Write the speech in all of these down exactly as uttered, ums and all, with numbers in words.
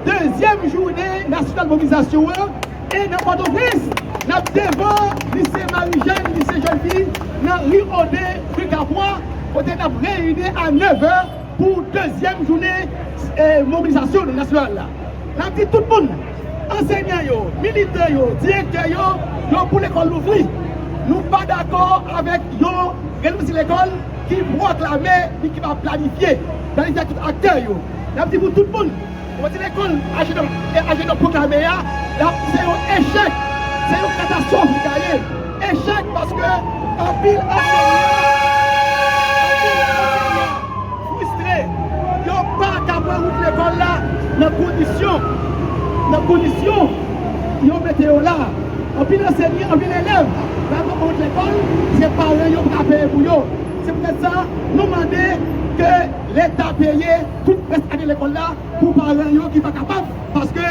dezyèm jounen nasyonal mobilizasyon an. E nan Pòtoprens, n ap devan lise Marijèn, lise jèn fi, nan ri Oden, ri Kapwa, kote n ap reyini a nèv è pou dezyèm jounen, eh, mobilizasyon nasyonal la. N ap di tout moun, ansèynan yo, militan yo, direktè yo, yo pou lekòl louvri. Nou pa dakò avèk yon relouvri lekòl ki pwoklame, li ki pa planifye, planifye ak tout aktè yo. N ap di pou tout moun, relouvri lekòl ajanda, ajanda pwoklame a, la, se yon echèk, se yon katastwòf li ka ye. Echèk paske anpil ansèynan, anpil ansèynan fristre, yo pa ka pran wout lekòl la nan kondisyon, nan kondisyon yo mete yo la. Anpil ansèynan, anpil elèv pa ka pran wout lekòl, se paran yo pou ka peye pou yo. Se poutèt sa, nou mande ke Leta peye tout rès ane lekòl la pou paran yo ki pa kapab, paske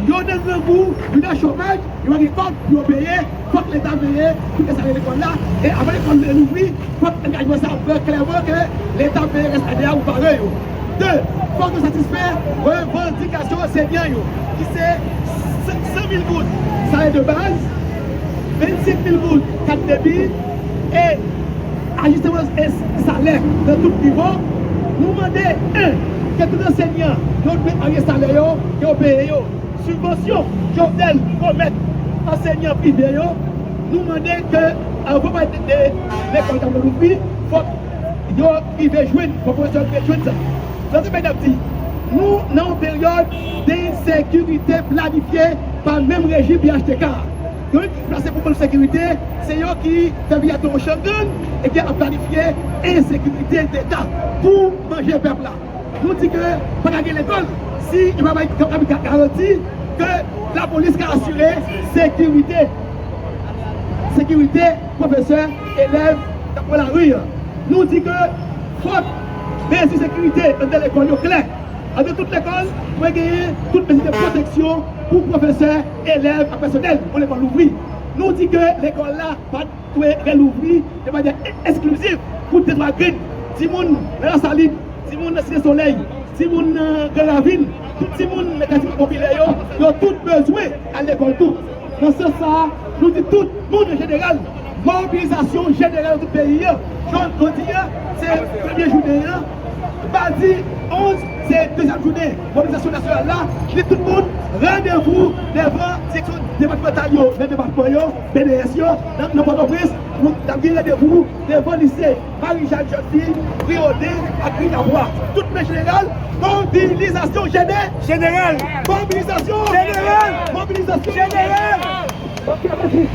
yo nan grangou, yo nan chomaj, yo pa gen kòb pou yo peye, fòk Leta peye tout rès ane lekòl la, e avan lekòl relouvri, fòk angajman sa pran klèman ke Leta peye rès ane a pou paran yo. De, fòk yo satisfè revandikasyon ansèynan yo, ki se san mil goud salè de baz, vennsenk mil goud kat debi, e ajisteman e salè nan tout nivo. Nou mande, en, ke tout ansèynan yo dwe arye salè yo, ke yo peye yo. Sibvansyon Jovenel pwomèt ansèynan prive yo, nou mande ke, anvan pale de, de lekòl k ap louvri, fòk yo rive jwenn, fòk pwofesè yo rive jwenn sa. Sa se peyi n ap di, nou nan yon peryòd de ensekirite planifye pa menm rejim P H T K. Yo menm ki plase pou moun sekirite, se yo ki fè peyi a tounen yon chan gang, epi ap planifye ensekirite deta pou manje pèp la. Nou di ke pa ka gen lekòl si yo pa bay, pa ka garanti ke lapolis ka asire sekirite, sekirite pwofesè, elèv k ap pran lari an. Nou di ke fòk mezi sekirite anndan lekòl yo klè. Anndan tout lekòl, dwe genyen tout mezi de pwoteksyon pou pwofesè, elèv ak pèsonèl pou lekòl louvri. Nou di ke lekòl la pa dwe relouvri de manyè e-, eksklizif pou de twa grenn timoun nan Lasalin, timoun nan Site Solèy, timoun nan Gran Ravin, tout timoun nan katye popilè yo, yo tout bezwen al lekòl tou. Nan sans sa a, nou di tout moun an jeneral, mobilizasyon jeneral nan tout peyi a. Jodi, jodi a, se premye jounen an. Madi onz, se dezyèm jounen mobilizasyon nasyonal la. Di tout moun, randevou devan direksyon depatmantal yo, nan depatman yo, B D S yo, nan, nan Pòtoprens, pou n ap gen randevou devan lise Marijèn, jèn fi, ri Oden ak ri Kapwa. Tout men jeneral, mobilizasyon jene-, jeneral. Mobilizasyon jeneral. Mobilizasyon jeneral. Ok, mèsi.